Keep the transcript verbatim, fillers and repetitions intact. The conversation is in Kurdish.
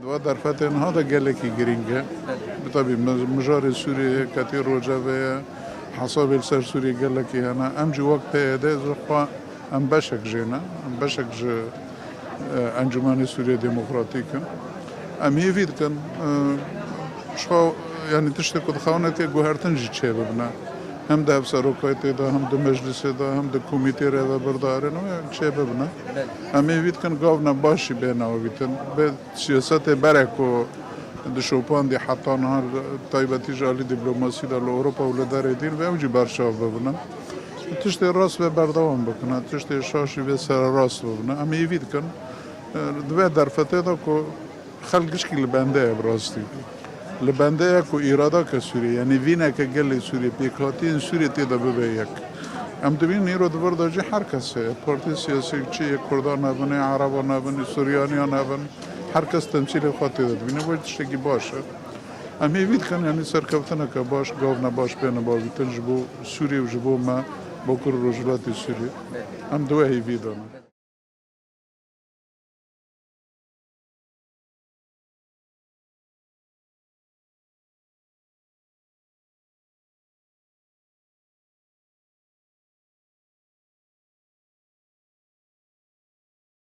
Di va derfetê niha de gelekî girîng e. Bi tabî mi-, mijarê Sûriyeyê, ketê Rojevê ye, hesabê li ser Sûriyê gelekî hene. Em jî wek P Y D ji xwe em beşek jê ne, em beşek ji, e, Encûmenê Sûriyê Demokratîk in. Em hêvî dikin, e, ji xwe, yanî tiştê ku dixwazin tê guhertin jî çêbibine. Hem di hevserokayetê de, hem di meclisê de, hem di komîtê rêvebir de, erê ne çêbibine. Em hêvî dikin gavna baş jî bê navîtin. Bê Siyasetê berê ku dişopandî heta niha, taybetî ji alî dîplomasî de li Ewropa û li derê dîn ve ew jî berçav bibin. Tiştê rast ve berdewam bikin, tiştê şaş jî vê sererast bibin. Em hêvî dikin, e, di vê derfetê de ku xelk gişkî li bendê ye bi rastî. Li bendê ye ku îrada ke Sûriyê, yanî vîneke gelê Sûriyê, pêkhatiyên Sûriyê tê de bibe yek. Em dibînin îro di vir de jî her kes heye. Partiyê siyasî çi yê Kurdan hebin, ê Ereba nebin, ê Suryaniyan hebin. Her kes temsîlê xwe tê de dibîne, bu tiştekî baş e. Em hêvî dikin, yanî serkeftineke baş, gavna baş bêne bavîtin ji bo Sûriyê û ji bo me, Bakur û Rojhilatê Sûriyê. Em di we hêvî de ne.